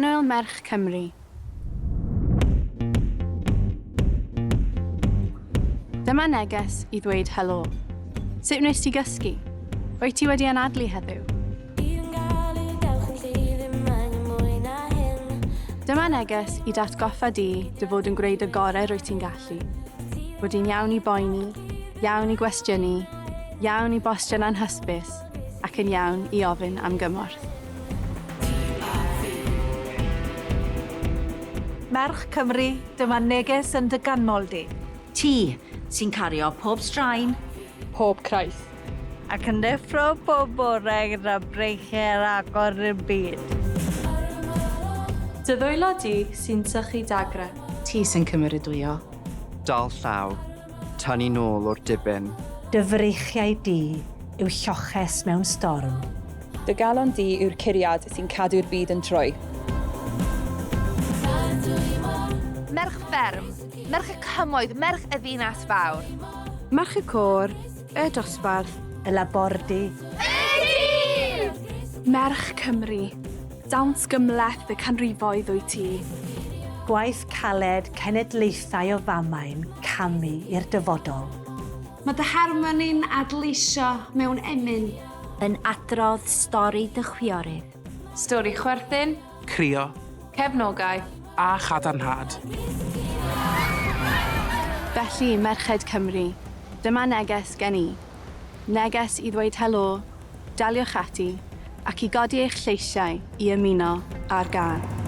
Annwyl merch Cymru. Dyma neges i ddweud helo. Sut wnes ti gysgu? Wyt ti wedi anadlu heddiw? Dyma neges i d'atgoffa di dy fod yn gwneud y gorau rwyt ti'n gallu. Bod hi'n iawn i boeni, iawn i gwestiynu, iawn i bostio'n anhysbys, ac yn iawn i ofyn am gymorth. Merch Cymru, dyma neges yn dy ganmol di. Ti sy'n cario pob straen. Pob craith. Ac yn deffro pob bore gyda breichiau ar agor i'r byd. Dy ddwylo di sy'n sychu dagrau. Ti sy'n cymeradwyo. Dal llaw, tynnu nôl o'r dibyn. Dy freichiau di yw lloches mewn storm. Dy galon di yw'r curiad sy'n cadw'r byd yn troi. Merch fferm, merch y cymoedd, merch y ddinas fawr. Merch y côr, y dosbarth. Y labordy. Y dydd! Merch Cymru, dawns gymhleth y canrifoedd wyt ti. Gwaith caled cenedlaethau o famau'n camu i'r dyfodol. Mae dy harmoni'n adleisio mewn emyn. Yn adrodd stori dy chwiorydd. Stori chwerthin. Crio. Cefnogaeth. A chadarnhad. Felly, merched Cymru, dyma neges gen i. Neges i ddweud helo, daliwch ati, ac i godi eich lleisiau i ymuno â'r gân.